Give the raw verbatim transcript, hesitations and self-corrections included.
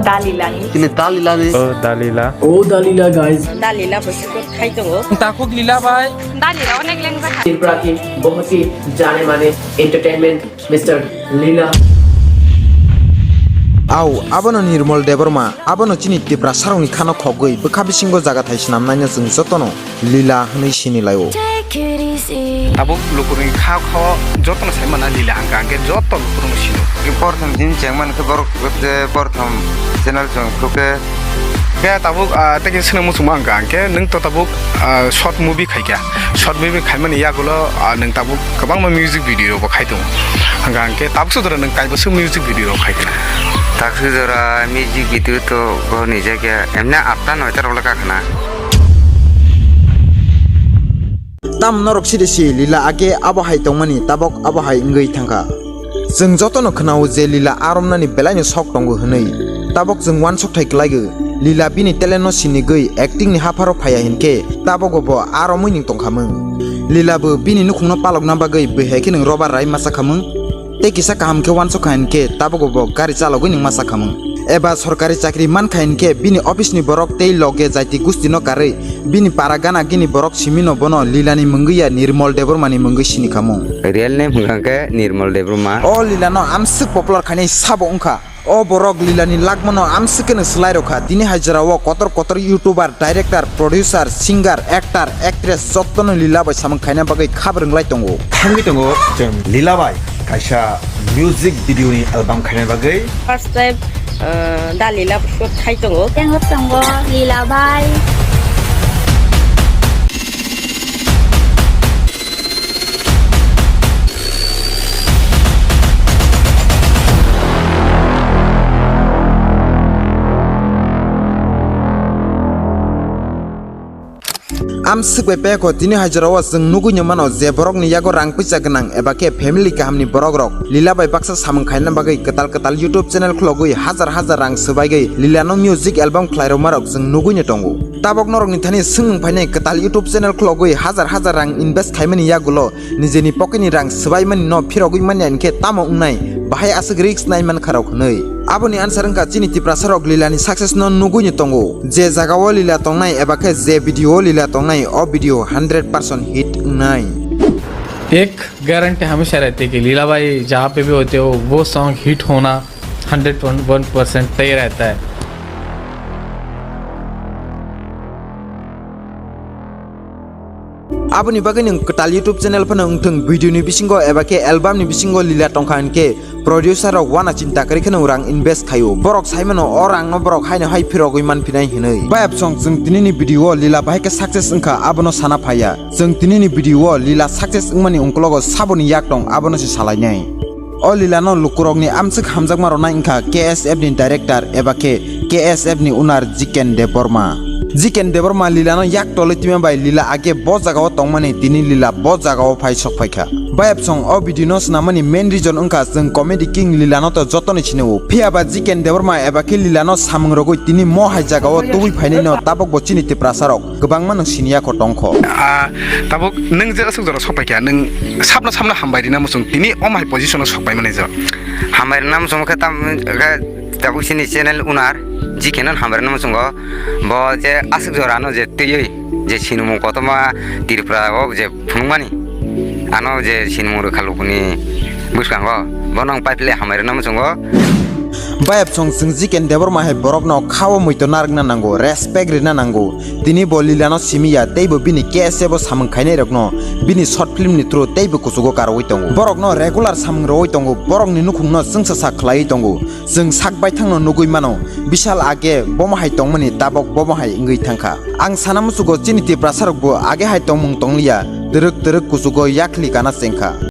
Dalilani. Tini Dalilani. Oh, Dalila. Oh, Dalila, guys. Dalila bwswk khai tongo. Takhuk Lila bai. Dalila onek lengjak. Tripura की बहुत ही जाने माने entertainment mister Leela. Au, abono Nirmal Debbarma, abono chini Tiprasarokni khano khogwi bwkha bisingo jaga thai swnamnaino chwng jotono Lila hwnwi sini lai-o. Tabuk lukurokni kha khao jotono sai mana Lila hwnkha, hwnkhe joto lukurokno sino. Porthom din chengman khe borok je porthom channel chwng phuru khe. Khe tabuk, ah, tei khe swngna muchungma hwnkha, hwnkhe nwng to tabuk, ah, short movie khaikha. Short movie khaimani yagulo, ah, nwng tabuk kwbangma music video rokbo khai tongo. Hwnkha hwnkhe tabukso jora nwng kaiboso music video rok khaikha. Tabukso jora music video to bo ni jaga emne atta noita rok le kakhna. Tam norok siri si Lila age abo hai tongmani tabok abo hai wngwi thangkha. Chwng jotono khwnao je Lila aromnani belaino sok tongo hwnwi. Tabok chwng uansuk thai kwlaigo. Lila bini talentno sinigwi actingni hapharo phaiya hinkhe tabogo bo aromwi nwng tongkhamung. Lila bo bini nukhungno palokna bagwi bwhai khe nwng rubber rai masa khamung. Tei kisa kaham khe uansuk kha hinkhe tabogo bo gari chalogwi nwng masa khamung. Eba sorkari chakri mankha hinkhe bini office ni borok tei loge jaiti gusti no karwi bini para gana gini borok simi no bono Lila ni mungwi ya Nirmal Debbarma ni mungwi sini khamung. Real name hwnkha khe Nirmal Debbarma. O Lila no amswk popular khainai sabo wngkha. O borok Lila ni lagma no amswk khe no swlai rokha. Tini hai jora o kotor kotor youtuber, director, producer, singer, actor, actress joto no Lila bai samung khaina bagwi khabrwng lai tongo. Thangwi tongo chwng Lila bai kaisa music video ni album khaina bagwi. First time, uh, da Lila shoot khai tongo. Tengok tongo Lila bai. Amswk bai pekho tini hai jorao chwng nugwi no mano je borokni yago rang puisa gwnang eba khe family kahamni borok rok Lila bai baksa samung khaina bagwi kwtal kwtal YouTube channel khulogwi hajar hajar rang swbaigwi Lila no music album khlai rwma rok chwng nugwi no tongo. Tabok norokni thani swngmung phainai kwtal YouTube channel khulogwi hajar hajar rang invest khaimani yagulo nijeni pocket ni rang swbaimani no phirogwi manya hinkhe tamo wngnai, bahai aswk risk nai mankha rok hwnwi. Aboni answer wngkha chini Tiprasa rok Lila ni success no nugwi no tongo. Je jaga o Lila tongnai eba khe je video o Lila tongnai, o video hundred percent hit wngnai. एक गारंटी हमेशा रहती है कि लीला भाई जहाँ पे भी होते हो वो सॉन्ग हिट होना हंड्रेड वन परसेंट तय रहता है। Aboni bagwi nwng kwtal YouTube channel phano wngthwng, video ni bisingo eba khe album ni bisingo Lila tongkha hinkhe producer rok wana chinta kwrwi kheno rang invest khaio. Borok saimano o rang no borok haino hai phirogwi manphinai hinwi. Bayapsong chwng tini ni video o Lila bahai khe success wngkha abono sana phaiya. Chwng tini ni video o Lila success wngmani ungkologo saboni yak tong abono se salainai. O Lila no lukurokni amswk hamjakma rwnai wngkha K S F ni director eba khe K S F ni owner Jiken Debbarma. Jiken Debbarma Lila no yak tolwi twima bai Lila age bo jaga o tongmani tini Lila bo jaga o phai sok phaikha. Bayapsong o video no swnamani main reason wngkha chwng comedy king Lila no to jotoni sinio. Phiya ba Jiken Debbarma eba khe Lila no samung rogwi tini mo hai jaga o tubui phainai no tabok bo chini Tiprasa rok kwbangma nwng siniya kho tongkho. Ah, tabuk nwng je aswk jora sok paikha, nwng sabno sabno hambai rina muchung tini omo hai position o sok paimani jo. Hambai rina muchung khe tam khe tabuk sini channel owner Jiken no hambai rina muchungo bo je aswk jora no je twiwi je sinimung kotorma Tripura o je phunukmani. Ano je sinimung rwkha lukuni bwskango, bono ang pipe le hambai rwna muchungo. Bayapsong chwng Jiken Debbarma hai borokno khao muito narwkna nango, respect rina nango. Tini bo Lila no simi ya, tei bo bini K S F o samung khainai rokno bini short film ni through tei bo kuchugo karwi tongo. Borokno regular samung rwi tongo, borokni nukhungno chwngsa sak khlaiwi tongo. Chwng sak baithangno nugwi mano, Bishal age bomo hai tongmani tabok bomo hai wngwi thangkha. Ang sana muchugo chini Tiprasa rokbo age hai tongmung tongliya, twrwk twrwk kuchugo yakli kana chengkha.